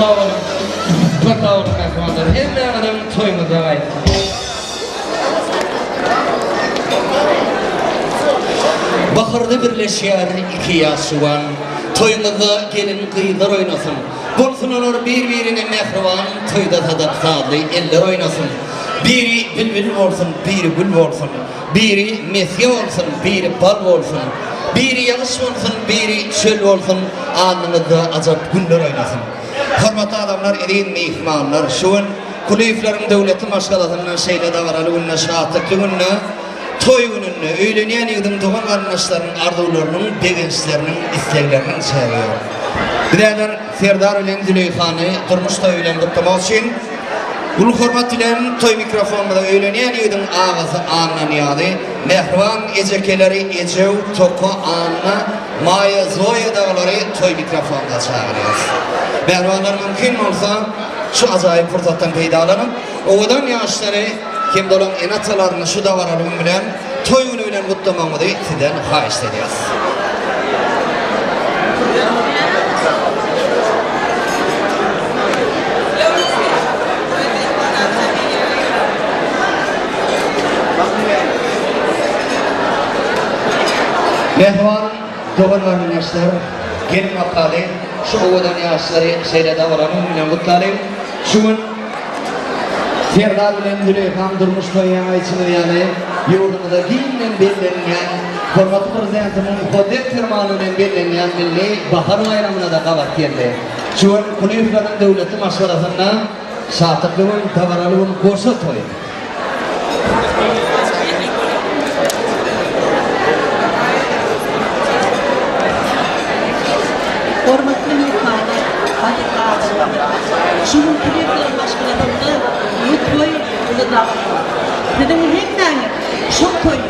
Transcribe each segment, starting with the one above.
sag boluň. Köp sag boluň mähribanlar. Hemmäňiziň toýuňyzda gaýtsyn. Baharda birleşýär iki ýaş juwan. Toýuňyzda gelin gyzlar oýnasyn. Bolsun olar bir-birine mähriban, Toýda sadap sazly eller oýnasyn. Biri bilbil bolsun, biri gül bolsun. Biri mesge bolsun, biri bal bolsun. Biri ýagyş bolsun, biri çöl bolsun, Alnyňyzda ajap güller oýnasyn. Hormatly adamlar, eziz myhmanlar, şu gün Kulyýewleriň döwletli maşgalasynda şeýle dabaraly günde, şatlykly günde, toý gününde öýlenýän ýigidiň dogan-garyndaşlarynyň arzuwlarynyň, begençleriniň, islegleriniň çägi ýok. Biz häzir Serdar bilen Züleýhany durmuş toýy bilen gutlamak üçin uly hormat bilen toý mikrofonymyza öýlenýän ýigidiň agasy Annanyýazy, mähriban ejekeleri Ejew, Toka, Anna, Maýa, Zoýa dagylary toý mikrofonymyza çagyrýarys. Mähribanlar mümkin bolsa şu ajaýyp pursatdan peýdalanyp, owadan ýaşlary hem-de olaryň ene-atalaryny şu dabaraly gün bilen, toý güni bilen gutlamagyňyzy sizden haýyşt edýäris. Mähriban dogan-garyndaşlar, geliň bakalyň, şu owadan ýaşlary şeýle dabaraly gün bilen gutlalyň. Şu gün Serdar bilen Züleýhaň durmuş toýy aýdyşymyz ýaly, ýurdumyzda giňden bellenilýän, hormatly Prezidentimiziň mukaddes Permany bilen bellenilýän Milli bahar baýramyna-da gabat geldi. Şu gün Kulyýewleriň döwletli maşgalasynda şatlykly gün, dabaraly gün, goşa toý. Hormatly myhmanlar, gadyrly adamlar! Şu gün Kulyýewleriň maşgalasynda uly toý, uly dabara. Siziň hemmäňiz şol toýy,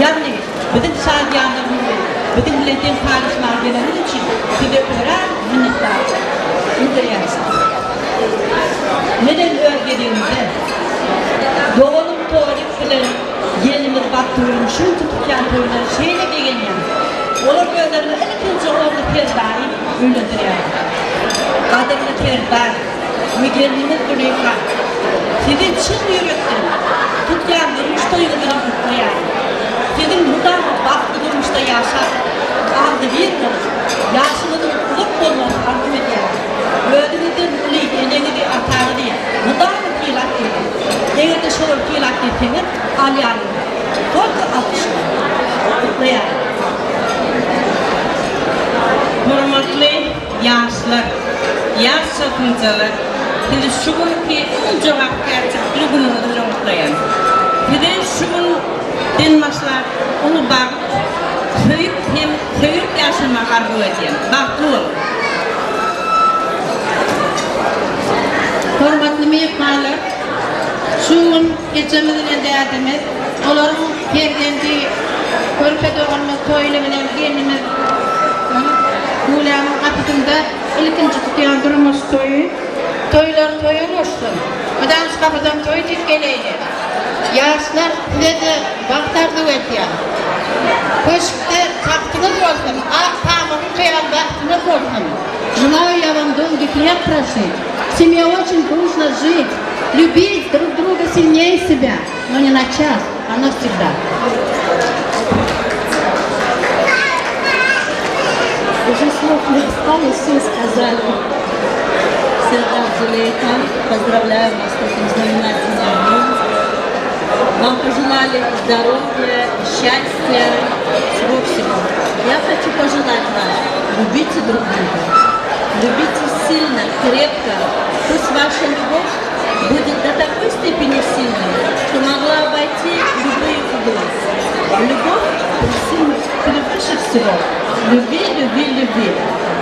ýagny biziň şadyýanlygymyzy biziň bilen deň paýlaşmaga geleniňiz üçin size örän minnetdarlyk bildirýäris. Menem öz gezegimde doganym Torik bilen gelnimiz Bagtygülüň şu günki tutýan toýuna şeýle begenýän. Olar özleriniň ilkinji ogly Serdary öýlendirýärler. Gadyrly Serdar we gelnimiz Züleýha, sizi çyn ýürekden tutýan durmuş toýuňyz bilen gutlaýaryn. Siziň mydama bagtly durmuşda ýaşap, agzybir bolup, ýaşyňyzyň uzak bolmagyny arzuw edýärin. Özüňizden uly eneňizi, ataňyzy mydama sylap geliň. Eger-de şolary sylap gelseňiz, alýanyňyz tolko alkyşlar. Gutlaýaryn. Hormatly ýaşlar, ýaş çatynjalar, sizi şu günki iň jogapkärçilikli günüňiz bilen gutlaýan. Size şu gün den başlap uly bagt, söýüp hem söýülip ýaşamagy arzuw edýän. Bagtly boluň! Hormatly myhmanlar, şu gün ejemiz bilen dädemiz, olaryň perzendi, körpe doganymyz Toýly bilen gelnimiz Güläniň gapysynda ilkinji tutýan durmuş toýy. Toýlar toýa goşsun. Mydam şu gapydan toý diýip geleýli. Ýaşlar size-de bagt arzuw edýän. Köşkde tagtyňyz bolsun, ak pamygyň hyýal bagtyňyz bolsun. Желаю я вам долгих лет прожить, в семье очень дружно жить, любить друг друга сильнее себя, но не на час, а навсегда. Уже слов не осталось, все сказали. Сердар Зулейха, поздравляю вас с таким знаменательным днем. Вам пожелали здоровья, счастья, всего-всего. Я хочу пожелать вам, любите друг друга, любите сильно, крепко. Пусть ваша любовь будет до такой степени сильной, что могла обойти любые углы. Любовь превыше всего. Любви, любви, любви.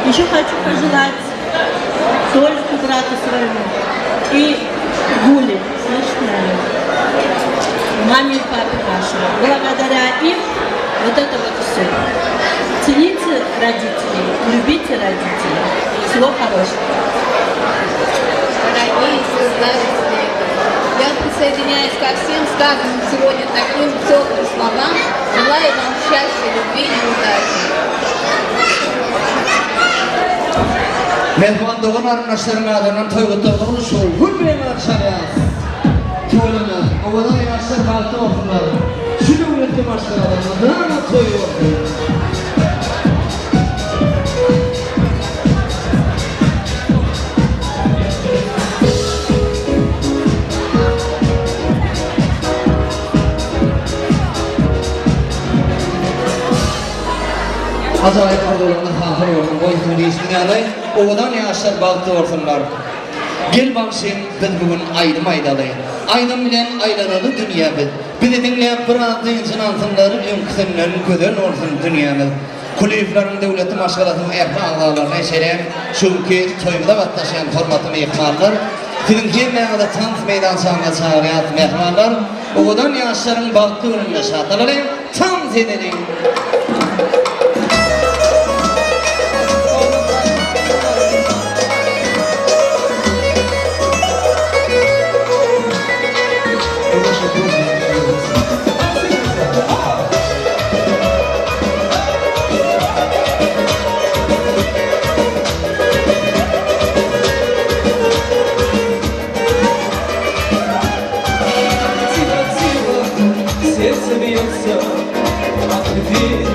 Еще хочу пожелать Толику, брату своему, и Гуле, слышно, маме и папе вашему. Благодаря им вот это вот все. Цените родителей, любите родителей. Всего хорошего. Дорогие Сердар и Зулейха, я присоединяюсь ко всем сказанным сегодня таким теплым словам. Желаю вам счастья, любви и удачи. Mähriban dogan-garyndaşlaryň adyndan toý gutlagyny uly şowhun bilen garşy alýarys. Tüweleme, owadan ýaşlar bagtly bolsunlar! Şu döwletli maşgalada mydama toý bolsun! Ajaýyp arzuwlaryňyz hasyl bolsun, goý siziň diýşiňiz ýaly, owadan ýaşlar bagtly bolsunlar. Gel bagşym biz bu gün aýdym aýdaly. Aýdym bilen aýlanaly dünýä biz. Bizi diňläp biraz dynjyny alsynlar, öňküsinden gözel bolsun dünýämiz. Kulyýewleriň döwletli maşgalasynyň ähli agzalaryna şeýle hem şu günki toýumyza gatnaşýan hormatly myhmanlar, siziň hemmäňizi tans meýdançamyza çagyrýarys mähribanlar. Owadan ýaşlaryň bagtly gününde şatlanalyň, tans edeliň! Тихо, тихо, сердце бьется от любви.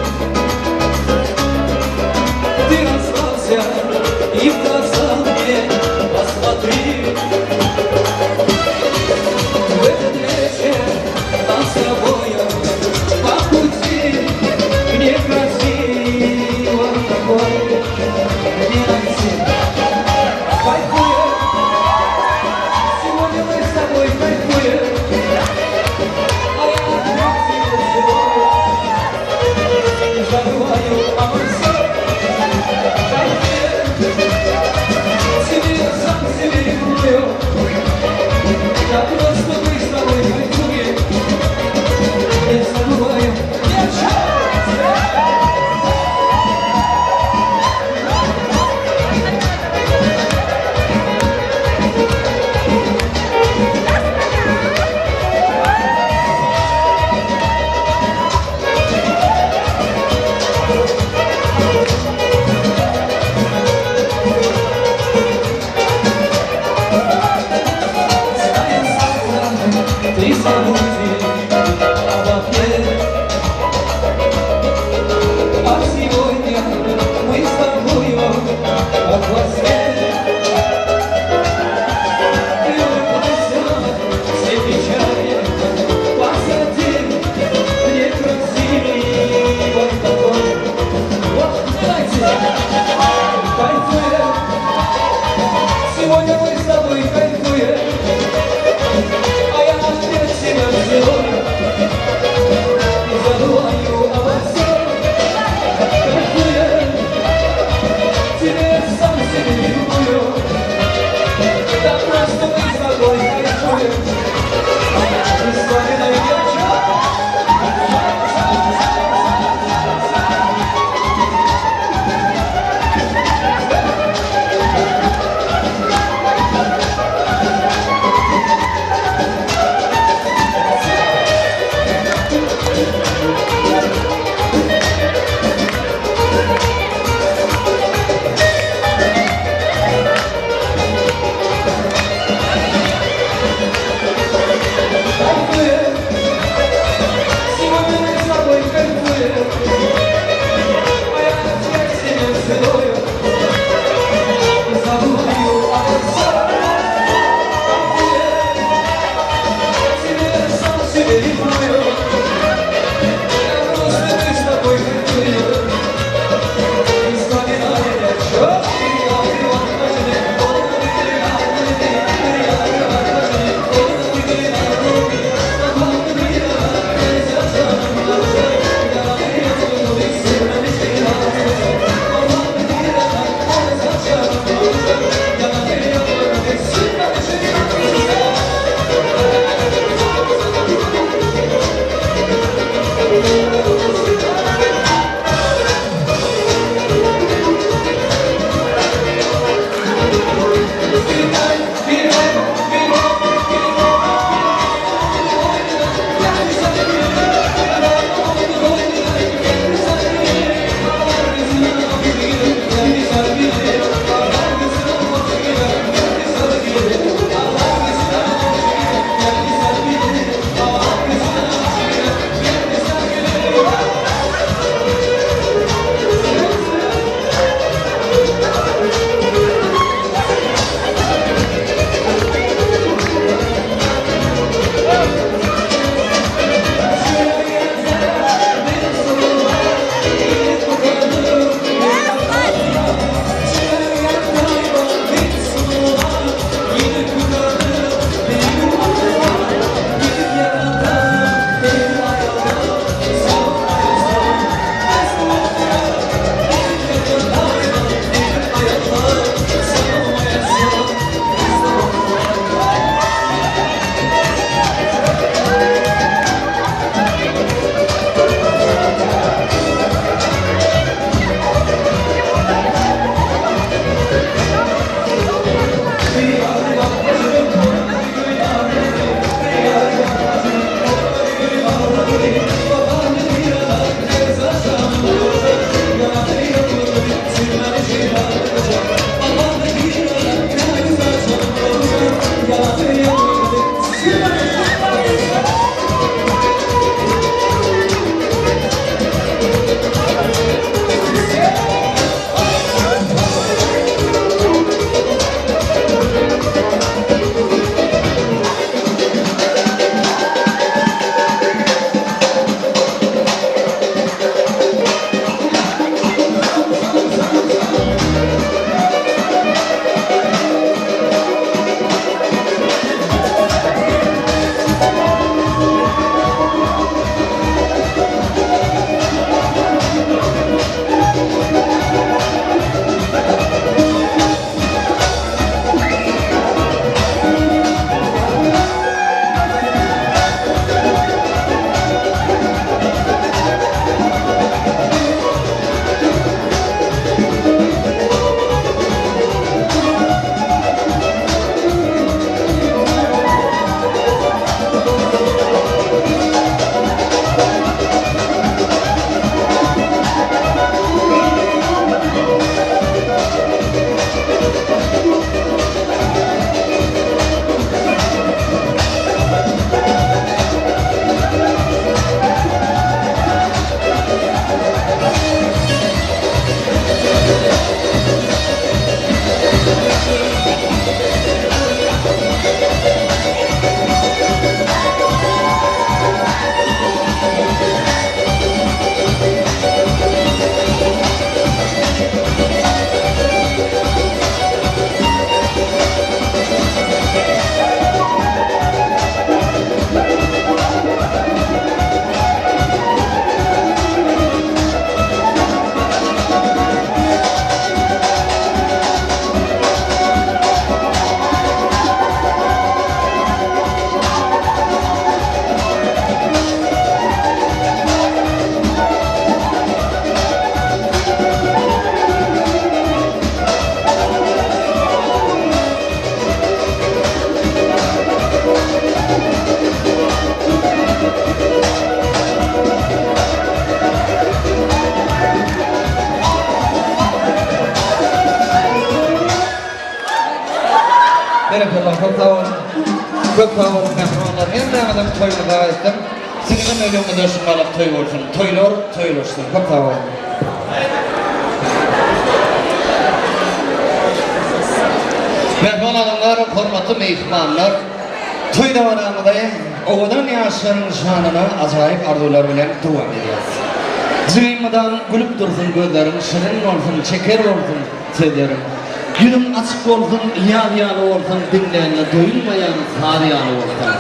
Berekella, köp sag boluň. Köp sag boluň mähribanlar. Hemmäňiziň toýuňyza gaýtdym. Siziňem öýüňizde şuňalak toý bolsun. Toýlar toýlaşsyn. Köp sag boluň. Mähriban adamlar, hormatly myhmanlar, toý dabaramyzy owadan ýaşlaryň şanyna ajaýyp arzuwlar bilen dowam edýäris. Jigim mydam gülüp dursun gözleriň şirin bolsun, şeker bolsun sözleriň. Ýüzüň açyk bolsun, ýaz ýaly bolsun, diňlände doýulmaýan saz ýaly bolsun.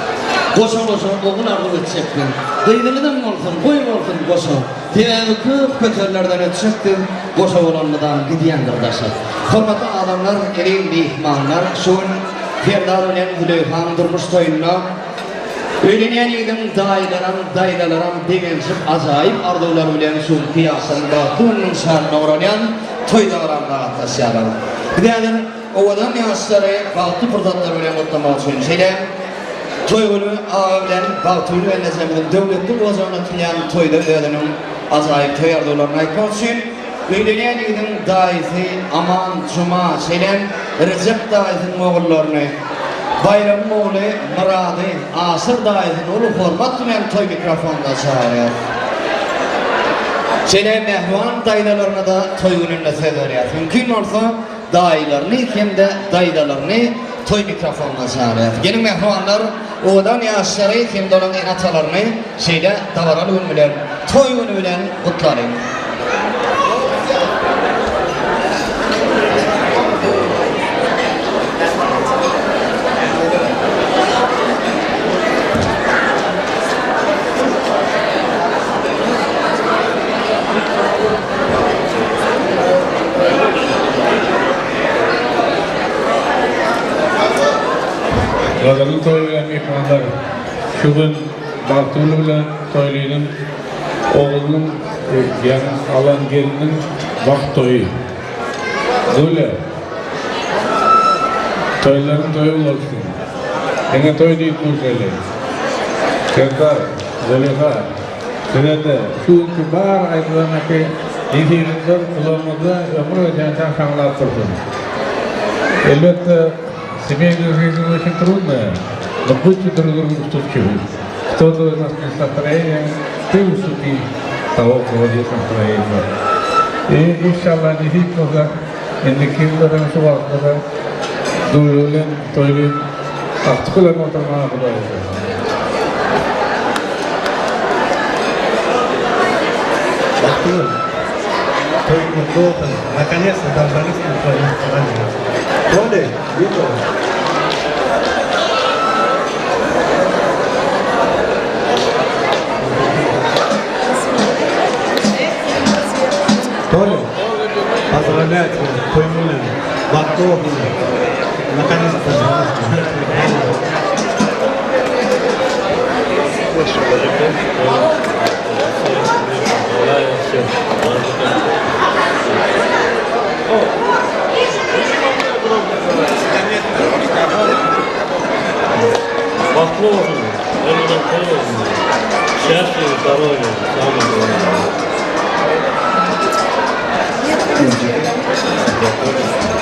Goşa-goşa ogul arzuw etjekdim. Gyzyňyzam bolsun, goý bolsun goşa. Sebäbi köp kötellerden ötjek biz, goşa bolan mydam gidýändir daşa. Hormatly adamlar, eziz myhmanlar, şu gün Serdar bilen Züleýhaň durmuş toýunda öýlenýän ýigidiň daýylaram, daýzalaram begenişip ajaýyp arzuwlar bilen şu günki ýaşlaryň bagtly gününiň şanyna guralýan toý dabaramyza gatnaşýarlar. Biz häzir owadan ýaşlary bagtly pursatlar bilen gutlamak üçin şeýle Toý güni aga bilen Bagtygül gelnejemiziň döwletli ojagyna tutulýan toýda özüniň ajaýyp toý arzuwlaryny aýtmak üçin öýlenýän ýigidiň daýysy Aman, Juma, şeýle hem Rejep daýysynyň ogullaryny, Baýramyň ogly Myrady, Aşyr daýysyny uly hormat bilen toý mikrofonyna çagyrýar. Şeýle hem mähriban daýzalaryna-da toý gününde söz berýär. Mümkin bolsa, daýylaryny hem-de daýzalaryny toý mikrofonyna çagyrýarys. Geliň mähribanlar, owadan ýaşlary hem-de olaryň ene-atalaryny şeýle dabaraly gün bilen, toý güni bilen gutlalyň! Gadyrly toý bilen myhmanlar! Şu gün Bagtygül bilen Toýlynyň oglunyň ýaňy alan gelniniň bagt toýy. Zule! Toýlaryň toýy bolsun! Ene toý diýip gülşeli. Serdar, Züleyha! Size-de şu günki bar aýdylandaky nesihatlar gulagyňyzda ömür ötänçä şaňlap dursun. Elbetde, семейная жизнь очень трудная, но будьте друг другу уступчивы. Кто-то из нас не с настроением, ты уступи того, у кого есть настроение. И inşallah nesip bolsa, indiki ýylda-da şu wagtda-da Duýgy bilen Toýly agtyk bilen oturmaga Hudaý bersin. Bagtygül, toýuň gutly bolsun! Nakonec-to dojdalis na twoim staraniu. Toly, witam! Toly, pozdrawlýaýu тебя, toýuň bilen! Bagtly bolsun! Nakonec-to dojdalis na twoim Bagtly bolsun, ömrüň toý bolsun. Счастья, здоровья, самое главное.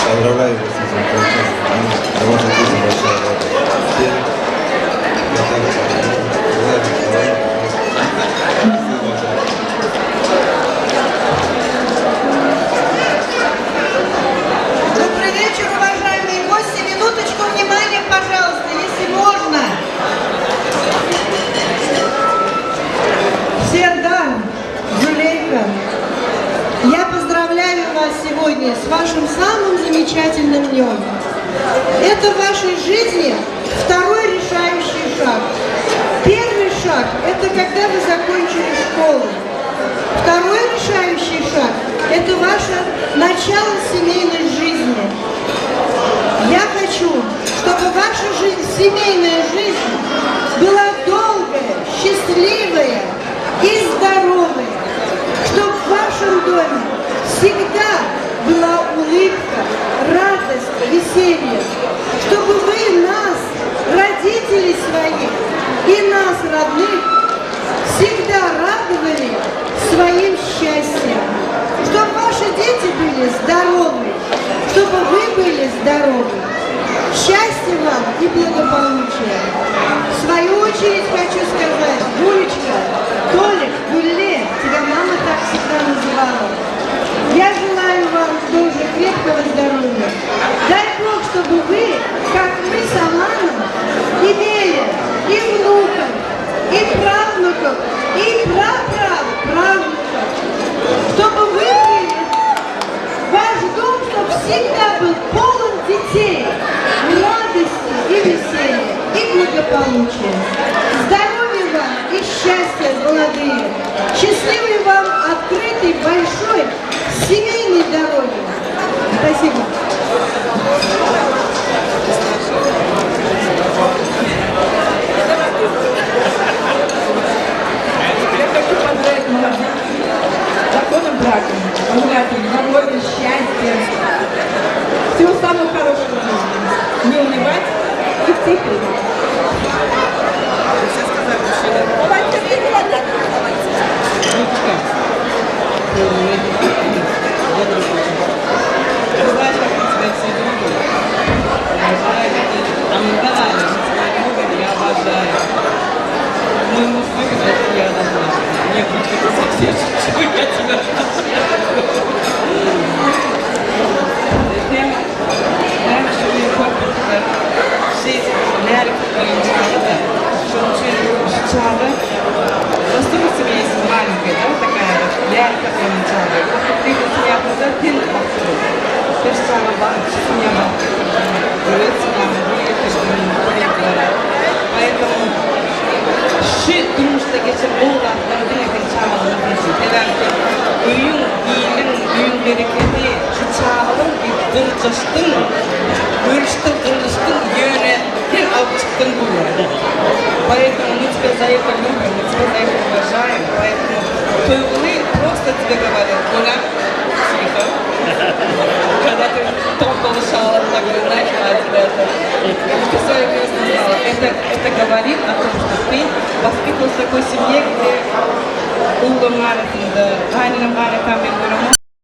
Поздравляю вас с этим праздником. Ваша жизнь большая радость. Всем я также желаю здоровья. Всего большого. Добрый вечер, уважаемые гости. Минуточку внимания, пожалуйста, если можно. Сердар, Зулейха, я поздравляю вас сегодня с вашим самым замечательным днем. Это в вашей жизни второй решающий шаг. Первый шаг – это когда вы закончили школу. Второй решающий шаг – это ваше начало семейной жизни. Я хочу, чтобы ваша жизнь, семейная жизнь была долгая, счастливая и здоровая. Чтобы в вашем доме всегда была улыбка, радость, веселье. Чтобы вы нас, родителей своих и нас, родных, всегда радовали своим счастьем. Чтобы ваши дети были здоровы, чтобы вы были здоровы. Счастья! Счастья вам и благополучия! В свою очередь хочу сказать, Гулечка, Толик, Гулле, тебя мама так всегда называла. Я желаю вам тоже крепкого здоровья. Дай Бог, чтобы вы, как мы с Аланом, имели и внуков, и правнуков, и прапраправнуков, чтобы вы были, ваш дом, чтобы всегда был полон детей, радости и веселья, и благополучия. Здоровья вам и счастья, молодые! Счастливой вам открытой, большой семейной дороги! Спасибо. Я хочу поздравить молодых с законным браком, пожелать им здоровья, счастья, всего самого хорошего в жизни. Не унывать и идти вперед. Все сказали, мужчина. Ты знаешь, как я тебя все люблю. Обожаю. Ангара, тебя любят, я обожаю. Мой муж выгодит, я должна. Нет, ну ты совсем шучу, я тебя Hem hem şu şey da, şu çaga, Просто у тебя есть маленькая, да, такая вот лялька прям çaga. Ты семья ты Ты же çaga семья Поэтому şu durmuşda geçen oğlanlar diňe çagalaryň geçin. Sebäbi öýüň, iliň, öýüň bereketi şu çagalaryň bir gyrgyşdyň, görüşdiň, gyrgyşdyň, ýöne her alyp çykdyň bu. Поэтому мы тебя за это любим, мы тебя за это уважаем. Поэтому toýguny просто тебе говорят, Оля, тихо. Когда ты топала шала, так говорю, нахер отсюда это. Ты свое место знала. Это, это говорит о том, что ты воспитывалась в такой семье, где Ullaryň arasynda, gaýynam gaýynatam men göremok.